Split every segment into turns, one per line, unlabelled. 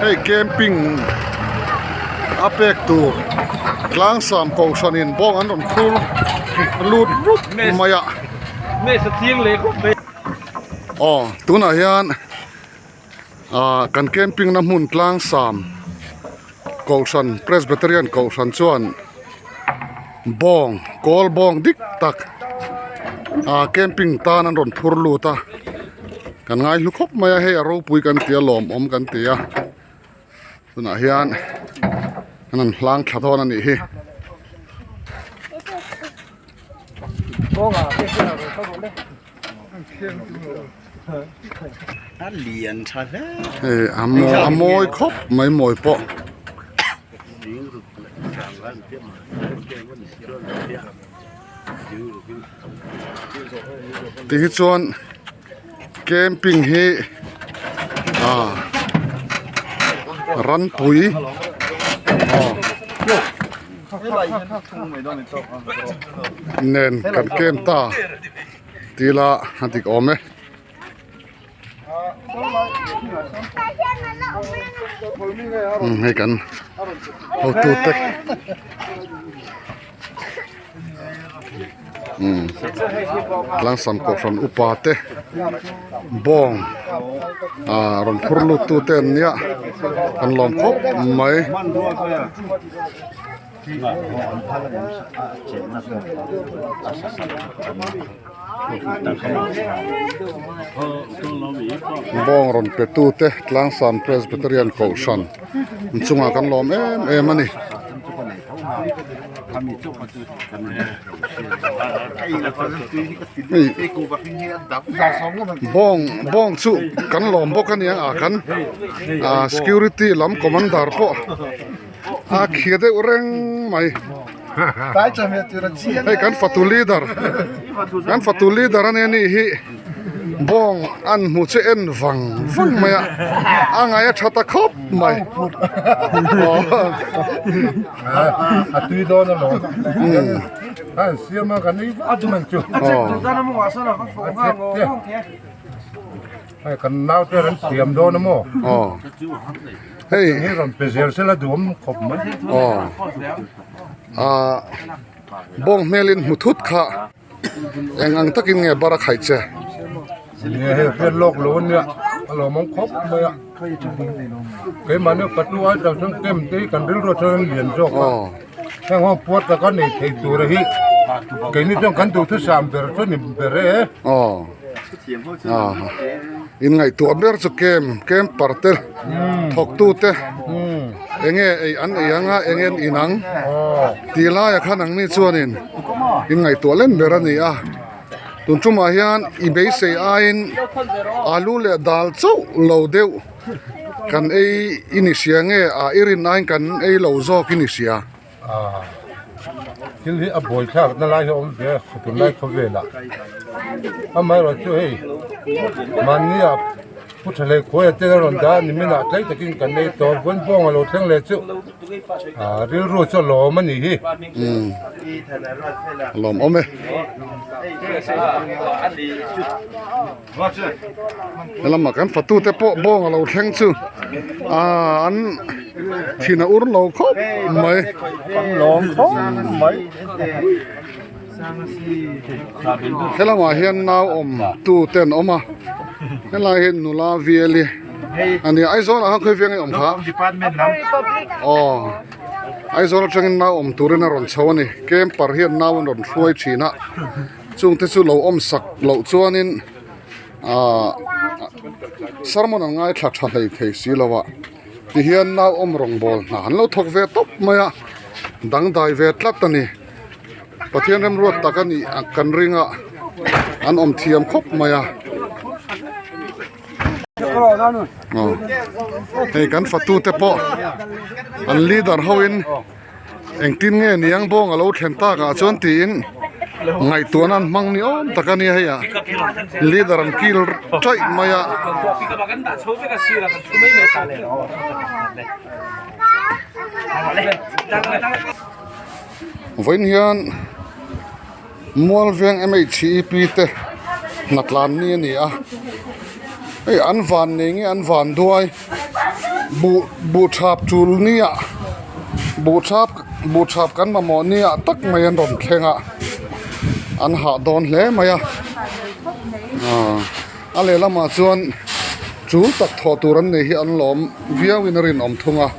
Hei camping a pek tur tlangsam kohhran in bawng an rawn phur lut rup mai a. Aw tunah hian ah kan camping na hmun tlangsam kohhran presbyterian kohhran chuan bawng kawl bawng dik tak ah camping tan an rawn phur lut a kan ngai hlu khawp mai a hei a ropui kan ti a lawmawm kan ti a tunah hian an rawn hlang thla dawn a nih hi. Hei a mawi a mawi khawp mai mawi pawh. Ti hi chuan camping hi ah ranpui aw nen kan camp ta. Tila a dik awm e. Umm hei kan hotu te umm tlangsam kohhran upa te bawng ah rawn phur lut tu te an nia an lawm khawp mai. Bawng rawn pe tu te Tlangsam Presbyterian Kohhran inchungah kan lawm em em a ni. Bawng bawng chu kan lawm bawk a nia a kan ah security lam commander pawh. A khia deuh reng mai hei kan fatu leader kan fatu leader ania nih hi bawng an hmu che en vang vang mai a a ngaih a tha ta khawp mai
a tui dawn a lawm an siam a kan ei vak man chu hei kan naute an siam dawn a maw
Hei
Hei rawn pe zel sela duhawm khawp mai.
Aw ah bawng hmelin hmu thut kha eng ang takin nge bar a khaih che.
Nge hei hriat lawk lo ania a lawmawm khawp mai a. Keimahni patu ai tak chuan kem te hi kan rilru atang an lian zawk a. Heng ho puar taka nei thei tura hi keini chuan kan duhthusam ber chu ni ber e.
Aw. In ngaihtuah ber chu kem camper te thawktu te enge ei an ei anga enge an in ang tih laiah khan ang ni chuanin in ngaihtuah lem ber a ni a tun tumah hian i beisei aiin alu leh dal chauh lo deuh kan ei i ni sia nge a i rin aiin kan ei lo zawk i ni sia.
Thil hi a buai thlak na lai hi a awm ve a tunlai khawvelah amaherawh chu hei mahni ah pu tha leh khuai te a rawn dah a ni minah tlai takin kan nei tawh vawn bawng a lo thleng leh chu ah rilru chu a lawm a nih hi.
Umm a lawm awm e. Helamah kan fatute pawh bawng a lo thleng chu aaa an thin a ur lo khawp mai.
Lawm khawp mai.
Helamah hian nau awm tu te an awm a helai hi nula viali a nia Aizawl ah khan khawi veng a awm kha aw Aizawl atangin nau awm turin a rawn chho a ni camper hian nau an rawn hruai thin a. Chungte chu lo awm sak loh chuanin ahh sermon an ngaithla tha hlei thei si lo a tihian nau awm rawngbawl hna an lo thawk ve tawp mai a dangdai ve tlat a ni Pathian remruat tak a nih kan ring a an awm thiam khawp mai a aw hei kan fatu te pawh an leader ho in. Engtin nge niang bawng a lo thlen tak ah chuan tiin ngaihtuahna an hmang ni awm tak a nia hei ah leader an kil taih mai a. Vawiin hian Mualveng M_H_E_P te hnatlan ni a ni a hei an van nei nge an van duai. Buh buh thap tul nia buh thap buh thap kan mamawh nia tak mai an rawn thleng a an hah dawn hle mai a aaa a lehlamah chuan tul tak thawh tur an nei hi an lawm viau in a rinawm thung a.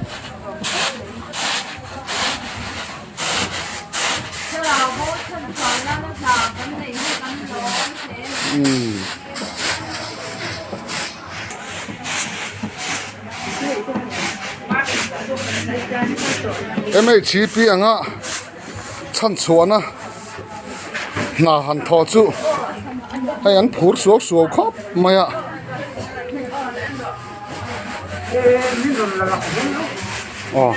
MHP anga chhan chhuahna hna han thawh chu hei an phur suau suau khawp mai a. Aw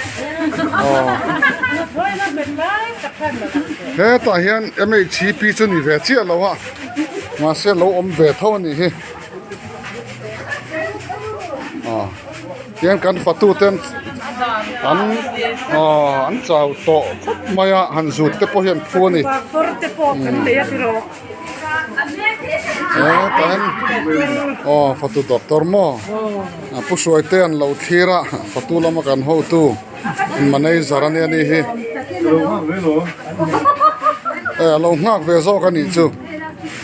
aw hetah hian MHP chu ni ve chiah lo a mahse lo awm ve tho a nih hi. Aw tihian kan fatu ten an aw an chau tawh khawp mai a han zut te pawh hi an phu a ni hetah hian aw fatu doctor maw a pu hruai te an lo thlir a fatu lama kan hotu manager ania ni hi e a lo nghak ve zawk a nih chu.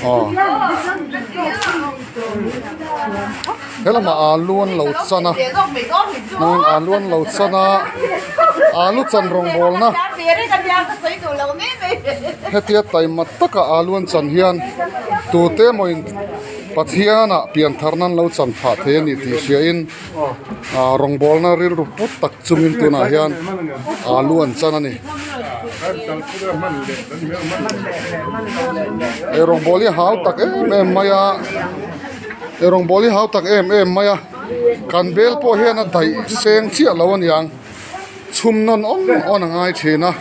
Aw helamah alu an lo chan a hmangin alu an lo chan a alu chan rawngbawlna hetia taima taka alu an chan hian tute emawin Pathianah piantharna an lo chan phah thei a ni tih hriain ah rawngbawlna rilru put tak chungin tunah hian alu an chan a ni. Ei rawngbawl hi hau tak em em mai a ei rawngbawl hi hau tak em em mai a kan bel pawh hian a daih seng chiah lo a niang chhum nawn awn awn a ngai thin a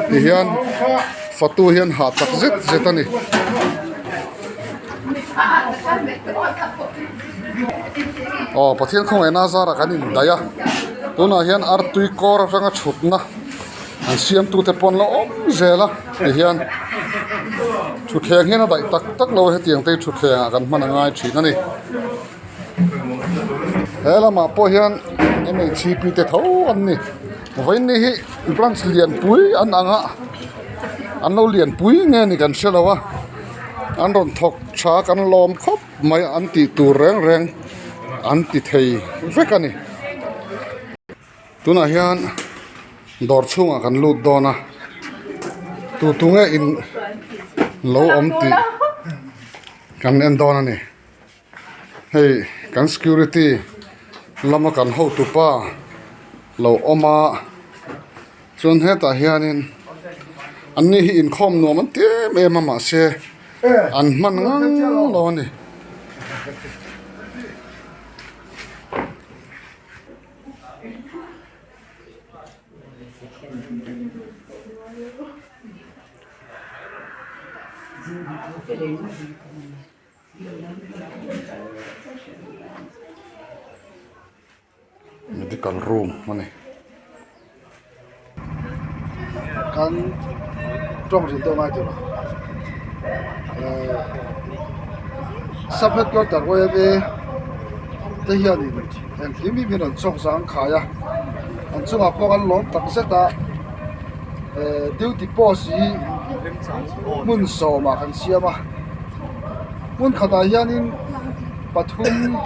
tihian fatu hian hah tak zet zet a ni. Aw Pathian khawngaihna zarah kan indaih a tunah hian artui kawr atanga chhutna. An siamtute pawh an la awm zel a tihian thutthleng hian a daih tak tak lo a hetiang te hi thutthleng ah kan hman a ngai thin a ni. He lamah pawh hian M H C P te tho an ni vawiin ni hi branch lianpui an ang a an lo lianpui nge ni kan hre lo a an rawn thawk tha kan lawm khawp mai an tih tur reng reng an ti thei vek a ni. Tunah hian dawr chhungah kan lut dawn a tu tu nge in lo awm tih kan en dawn a ni hei kan security lama kan hotu pa lo awm a chuan hetah hianin an ni hi inkhawm nuam an ti em em a mahse an hman ngang lo a ni. Medical room a ni.
Kan tawng rin deuh ngai tur a ehh sub headquarter yma te hianin engkim hi min rawn chawk zang khai a an chungah pawh kan lawm tak zet a ehh duty post hi hmun sawmah kan siam a hmun khatah hianin pathum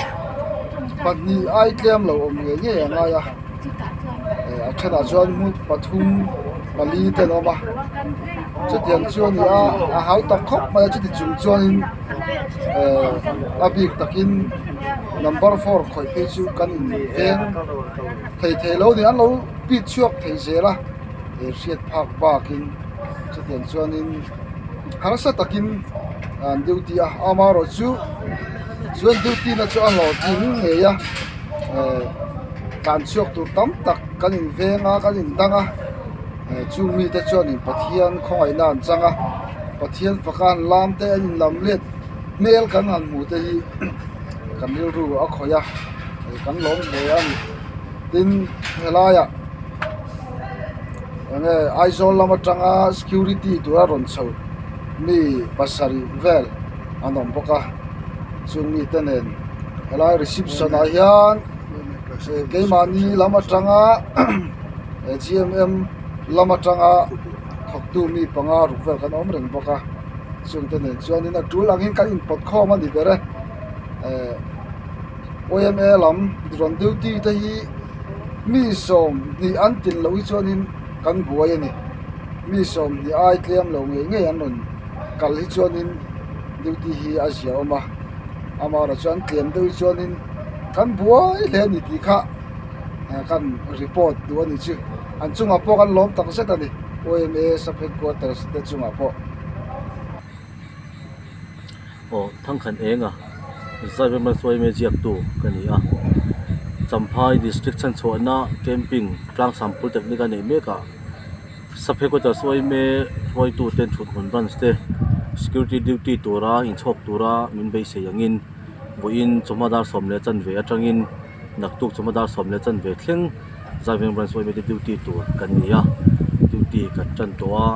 pahnih ai tlem lo awm ngei ngei a ngai a. A thenah chuan hmun pathum pali te an awm a chutiang chu a ni a a hau tak khawp mai a chuti chung chuanin ehh a bik takin number four khawih phei chu kan in veng thei thei lo a ni an lo bit chhuak thei zel a he hriat phak bakin chutiang chuanin harsa takin an duty a amaherawh chu chuan duty na chu a hlawhtling ngei a ehh. Tlan chhuak tur tam tak kan inveng a kan indang a chung mite chuanin Pathian khawngaihna an chang a Pathian faka an lam te an inlam let hmel kan han hmuh te hi kan rilru a khawih a kan lawm hle a ni tin helaiah eng nge Aizawl lam atanga security tura rawn chho mi pasarih vel an awm bawk a chung mite nen helai reception ah hian. Keimahni lam atanga G_M_M lam atanga thawktu mi panga ruk vel kan awm reng bawk a chungte nen chuanin a tul angin kan inpawt khawm a ni ber e ehh Y_M_A lam rawn duty te hi mi sawmhnih an tin loh hi chuanin kan buai a ni mi sawmhnih ai tlem lo ngei ngei an rawn kal hi chuanin duty hi a zia awm a amaherawhchu chuan tlem deuh hi chuanin kan buai hle a ni tih kha kan report duh a ni chu an chungah pawh kan lawm tak zet a ni Y_M_A sub headquarters te chungah pawh.
Aw thangkhan eng a Zaiva Malsawime ziaktu ka ni a Champhai district chhanchhuahna camping tlangsam polytechnic a neih mek ah sub headquarters yma hruaitu ten thut hmun branch te security duty tura inchhawk tura min beisei angin vawiin chawhma dar sawm leh chanve atangin naktuk chawhma dar sawm leh chanve thleng Zaiveng branch yma te duty tur kan ni a duty kan tan tawh a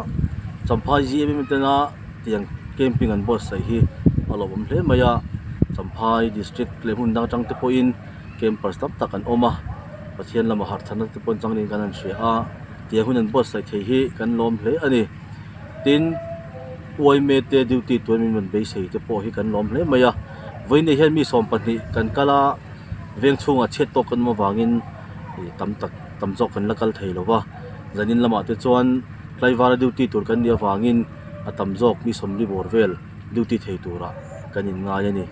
Champhai gmm tena tiang camping an buatsaih hi a lawmawm hle mai a Champhai district leh hmun dang atang te pawhin campers tam tak an awm a Pathian lama harh chhan na te pawh changin kan han hria a tiang hun an buatsaih thei hi kan lawm hle a ni tin yma te duty tur min rawn beisei te pawh hi kan lawm hle mai a vawiin ah hian mi 20 kan kal a veng chhungah chhiat tawk kan awm avangin ih tam tak tam zawk kan la kal thei lo va zanin lamah te chuan tlaivar a duty tur kan nih avangin a tam zawk mi 40 bawr vel duty thei turah kan inngai a ni.